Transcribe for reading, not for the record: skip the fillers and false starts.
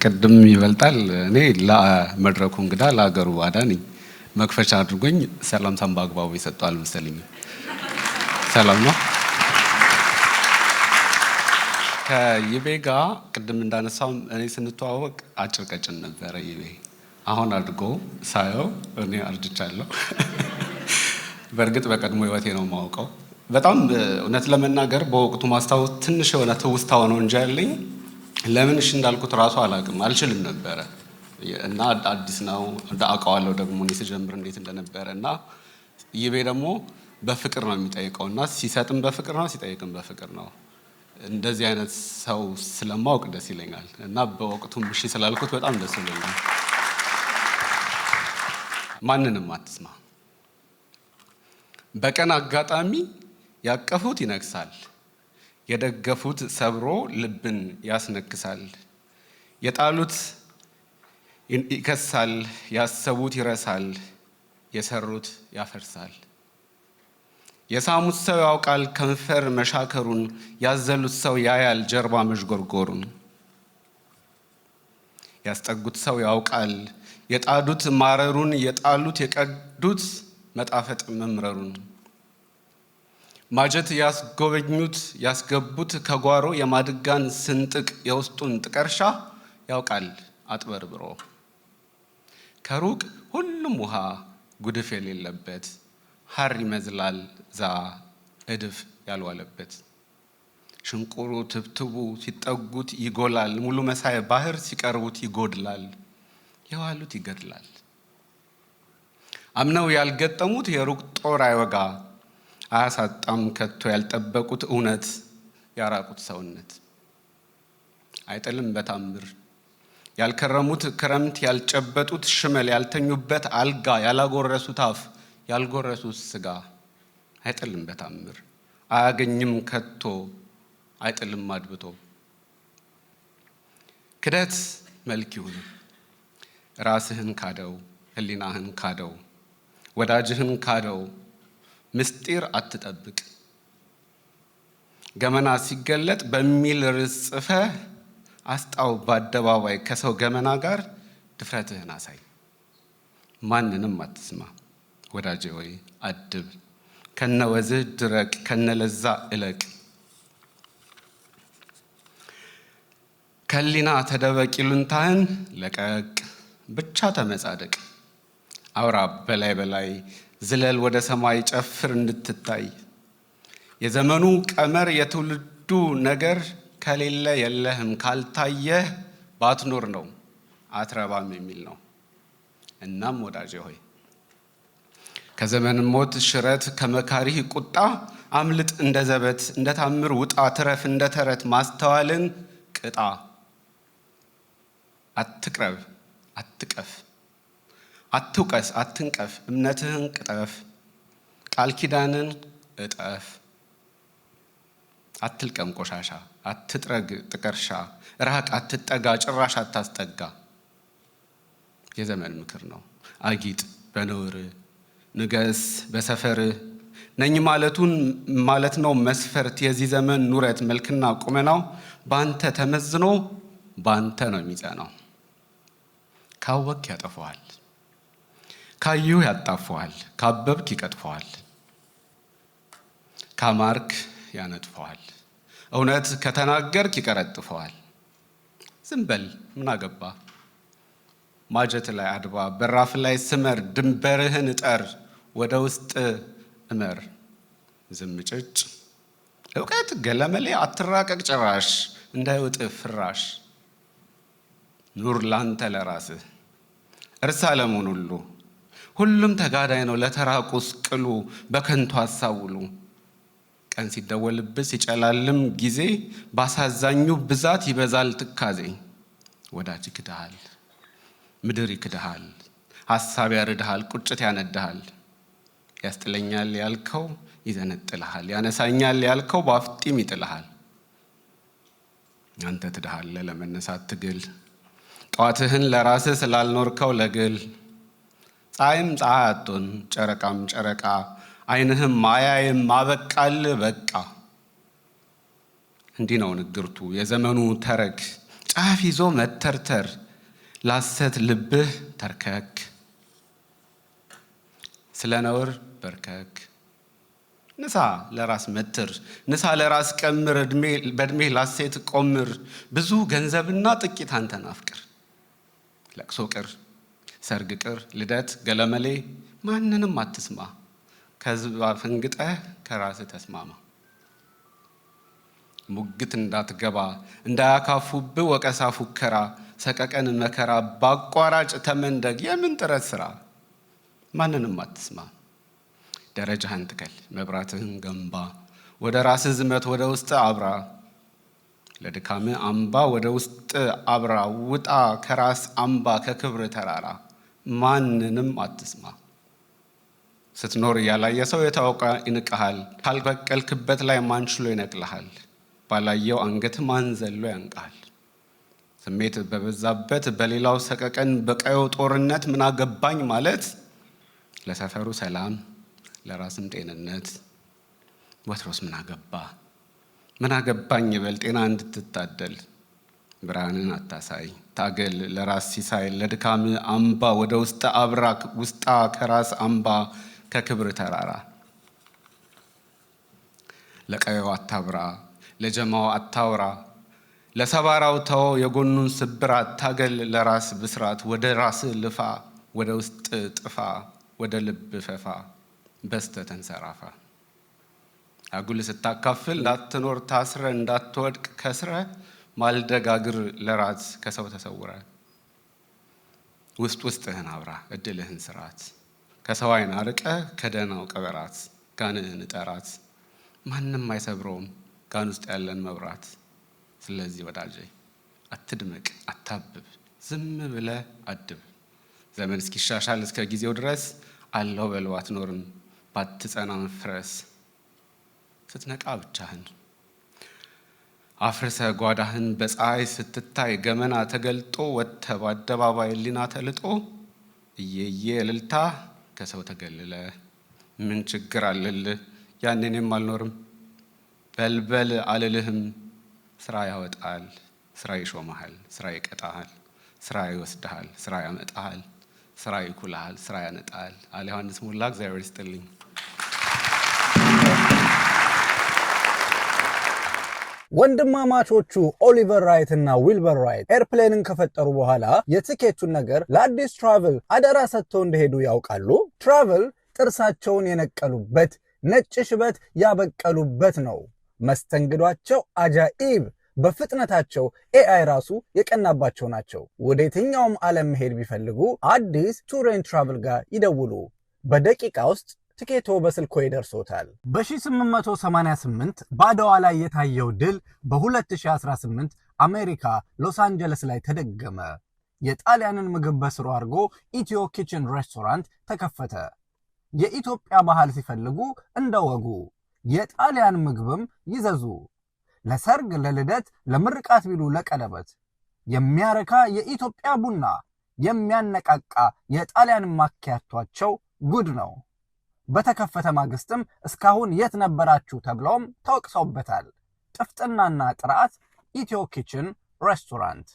ቅድም ይበልጣል። እኔ ለመድረኩ እንግዳ ለሀገሩ ባዳ ነኝ። መክፈቻ አድርጎኝ ሰላምታን በአግባቡ የሰጠው አልመሰለኝም። ሰላም ነው። ከይቤ ጋር ቅድም እንዳነሳው እኔ ስንተዋወቅ አጭር ቀጭን ነበረ ይቤ። አሁን አድጎ ሳየው እኔ አርጅቻለሁ። በእርግጥ በቀድሞ ህይወቴ ነው የማውቀው። በጣም እውነት ለመናገር በወቅቱ ማስታወስ ትንሽ የሆነ ትውስታ ነው እንጂ ያለኝ ለምን እሺ እንዳልኩት እራሱ አላውቅም፣ አልችልም ነበረ እና አዲስ ነው አውቀዋለሁ ደግሞ እኔ ስጀምር እንዴት እንደነበረ። እና ይቤ ደግሞ በፍቅር ነው የሚጠይቀው እና ሲሰጥም በፍቅር ነው፣ ሲጠይቅም በፍቅር ነው። እንደዚህ አይነት ሰው ስለማውቅ ደስ ይለኛል እና በወቅቱም እሺ ስላልኩት በጣም ደስ ይለኛል። ማንንም አትስማ። በቀን አጋጣሚ ያቀፉት ይነግሳል፣ የደገፉት ሰብሮ ልብን ያስነክሳል፣ የጣሉት ይከሳል፣ ያሰቡት ይረሳል፣ የሰሩት ያፈርሳል። የሳሙት ሰው ያውቃል ከንፈር መሻከሩን፣ ያዘሉት ሰው ያያል ጀርባ መዥጎርጎሩን። ያስጠጉት ሰው ያውቃል የጣዱት ማረሩን፣ የጣሉት የቀዱት መጣፈጥ መምረሩን። ማጀት ያስጎበኙት ያስገቡት ከጓሮ የማድጋን ስንጥቅ የውስጡን ጥቀርሻ ያውቃል አጥበርብሮ። ከሩቅ ሁሉም ውሃ ጉድፍ የሌለበት ሐር ይመዝላል ዛ እድፍ ያልዋለበት። ሽንቁሩ ትብትቡ ሲጠጉት ይጎላል፣ ሙሉ መሳይ ባህር ሲቀርቡት ይጎድላል፣ የዋሉት ይገድላል። አምነው ያልገጠሙት የሩቅ ጦር አይወጋ፣ አያሳጣም ከቶ ያልጠበቁት እውነት ያራቁት ሰውነት። አይጥልም በታምር ያልከረሙት ክረምት ያልጨበጡት ሽመል ያልተኙበት አልጋ ያላጎረሱት አፍ ያልጎረሱት ስጋ አይጥልም በታምር አያገኝም ከቶ አይጥልም አድብቶ። ክደት መልክ ይሁን፣ ራስህን ካደው፣ ህሊናህን ካደው፣ ወዳጅህን ካደው፣ ምስጢር አትጠብቅ። ገመና ሲገለጥ በሚል ርዕስ ጽፈህ አስጣው በአደባባይ ከሰው ገመና ጋር ድፍረትህን አሳይ። ማንንም አትስማ ወዳጄ ወይ አድብ፣ ከነወዝህ ድረቅ፣ ከነለዛ እለቅ። ከህሊና ተደበቅ፣ ይሉኝታህን ለቀቅ፣ ብቻ ተመጻደቅ። አውራ በላይ በላይ ዝለል ወደ ሰማይ ጨፍር እንድትታይ። የዘመኑ ቀመር የትውልዱ ነገር ከሌለ የለህም ካልታየህ ባትኖር ነው አትረባም የሚል ነው። እናም ወዳጄ ሆይ ከዘመን ሞት ሽረት ከመካሪህ ቁጣ አምልጥ እንደ ዘበት እንደ ታምር ውጣ ትረፍ እንደ ተረት ማስተዋልን ቅጣ። አትቅረብ አትቀፍ አትውቀስ አትንቀፍ እምነትህን ቅጠፍ ቃል ኪዳንን እጠፍ። አትልቀም ቆሻሻ አትጥረግ ጥቀርሻ ራቅ አትጠጋ ጭራሽ አታስጠጋ። የዘመን ምክር ነው። አጊጥ በነውር ንገስ በሰፈር ነኝ ማለቱን ማለት ነው መስፈርት የዚህ ዘመን ኑረት መልክና ቁመናው ባንተ ተመዝኖ ባንተ ነው የሚጸናው። ካወክ ያጠፈዋል፣ ካዩ ያጣፈዋል፣ ካበብክ ይቀጥፈዋል፣ ካማርክ ያነጥፈዋል፣ እውነት ከተናገርክ ይቀረጥፈዋል። ዝም በል ምን አገባ፣ ማጀት ላይ አድባ፣ በራፍ ላይ ስመር፣ ድንበርህን እጠር፣ ወደ ውስጥ እመር። ዝም ጭጭ እውቀት ገለመሌ አትራቀቅ ጭራሽ እንዳይውጥህ ፍራሽ። ኑር ላንተ ለራስህ እርሳ ለመሆን ሁሉ ሁሉም ተጋዳይ ነው ለተራቁስ ቅሉ በከንቱ ሀሳብ ውሉ። ቀን ሲደወልብህ ሲጨላልም ጊዜ ባሳዛኙ ብዛት ይበዛል ትካዜ። ወዳጅ ይክድሃል፣ ምድር ይክድሃል፣ ሀሳብ ያርድሃል፣ ቁጭት ያነድሃል። ያስጥለኛል ያልከው ይዘነጥልሃል፣ ያነሳኛል ያልከው በአፍጢም ይጥልሃል። አንተ ትድሃለህ ለመነሳት ትግል ጠዋትህን ለራስህ ስላልኖርከው ለግል። ፀሐይም ፀሐይ አትሆን ጨረቃም ጨረቃ ዓይንህም አያይም አበቃልህ በቃ። እንዲህ ነው ንግርቱ የዘመኑ ተረክ ጫፍ ይዞ መተርተር፣ ላሰት ልብህ ተርከክ፣ ስለ ነውር በርከክ። ንሳ ለራስ መትር፣ ንሳ ለራስ ቀምር፣ በእድሜህ ላሴት ቆምር፣ ብዙ ገንዘብና ጥቂት አንተን አፍቅር። ለቅሶ ቅር፣ ሰርግ ቅር፣ ልደት ገለመሌ፣ ማንንም አትስማ፣ ከህዝብ አፈንግጠህ ከራስህ ተስማማ። ሙግት እንዳትገባ፣ እንዳያካፉብህ ወቀሳ ፉከራ፣ ሰቀቀን መከራ፣ በአቋራጭ ተመንደግ የምን ጥረት ስራ፣ ማንንም አትስማ። ደረጃህን ትከል፣ መብራትህን ገንባ፣ ወደ ራስህ ዝመት፣ ወደ ውስጥ አብራ፣ ለድካምህ አምባ፣ ወደ ውስጥ አብራ፣ ውጣ ከራስ አምባ ከክብር ተራራ፣ ማንንም አትስማ። ስትኖር ያላየ ሰው የታወቀ ይንቅሃል፣ ካልበቀልክበት ላይ ማን ችሎ ይነቅልሃል? ባላየው አንገት ማን ዘሎ ያንቅሃል? ስሜት በበዛበት በሌላው ሰቀቀን በቀየው ጦርነት ምን አገባኝ ማለት ለሰፈሩ ሰላም ለራስም ጤንነት። ወትሮስ ምን አገባ ምን አገባኝ በል ጤና እንድትታደል። ብርሃንን አታሳይ፣ ታገል ለራስ ሲሳይ፣ ለድካም አምባ፣ ወደ ውስጥ አብራ፣ ውስጣ ከራስ አምባ ከክብር ተራራ። ለቀየው አታብራ፣ ለጀማው አታውራ፣ ለሰባራው ተው የጎኑን ስብራት፣ ታገል ለራስ ብስራት፣ ወደ ራስ ልፋ፣ ወደ ውስጥ ጥፋ፣ ወደ ልብ ፈፋ፣ በስተ ተንሰራፋ። አጉል ስታካፍል እንዳትኖር ታስረ፣ እንዳትወድቅ ከስረ፣ ማልደጋግር ለራት ከሰው ተሰውረ። ውስጥ ውስጥህን አብራ፣ እድልህን ስራት፣ ከሰው አይን አርቀ ከደህናው ቀበራት፣ ጋንህን እጠራት፣ ማንም አይሰብረውም ጋን ውስጥ ያለን መብራት። ስለዚህ ወዳጄ አትድመቅ፣ አታብብ፣ ዝም ብለህ አድብ። ዘመን እስኪሻሻል እስከ ጊዜው ድረስ አለው በለው አትኖርም ባትጸና መፍረስ። ስትነቃ ብቻህን አፍርሰ ጓዳህን በፀሐይ ስትታይ ገመና ተገልጦ ወጥተህ በአደባባይ ሕሊና ተልጦ እየየ እልልታ ከሰው ተገልለ ምን ችግር አለልህ ያኔ እኔም አልኖርም በልበል አልልህም። ስራ ያወጣል፣ ስራ ይሾመሃል፣ ስራ ይቀጣሃል፣ ስራ ይወስድሃል፣ ስራ ያመጣሃል፣ ስራ ይኩልሃል፣ ስራ ያነጣል አለ ዮሐንስ ሞላ። እግዚአብሔር ይስጥልኝ። ወንድማማቾቹ ኦሊቨር ራይት እና ዊልበር ራይት airplane ን ከፈጠሩ በኋላ የትኬቱን ነገር ለአዲስ ትራቭል አደራ ሰጥተው እንደሄዱ ያውቃሉ? ትራቭል ጥርሳቸውን የነቀሉበት፣ ነጭ ሽበት ያበቀሉበት ነው። መስተንግዷቸው አጃኢብ፣ በፍጥነታቸው AI ራሱ የቀናባቸው ናቸው። ወደ የትኛውም ዓለም መሄድ ቢፈልጉ አዲስ Tour and Travel ጋር ይደውሉ። በደቂቃ ውስጥ ትኬቶ በስልኮ ይደርሶታል። በ1888 በአድዋ ላይ የታየው ድል በ2018 አሜሪካ ሎስ አንጀለስ ላይ ተደገመ። የጣሊያንን ምግብ በስሩ አድርጎ ኢትዮ ኪችን ሬስቶራንት ተከፈተ። የኢትዮጵያ ባህል ሲፈልጉ እንደ ወጉ የጣሊያን ምግብም ይዘዙ። ለሰርግ፣ ለልደት፣ ለምርቃት ቢሉ ለቀለበት የሚያረካ የኢትዮጵያ ቡና፣ የሚያነቃቃ የጣሊያን ማኪያቷቸው ጉድ ነው። በተከፈተ ማግስትም እስካሁን የት ነበራችሁ ተብለውም ተወቅሰውበታል። ጥፍጥናና ጥራት ኢትዮ ኪችን ሬስቶራንት።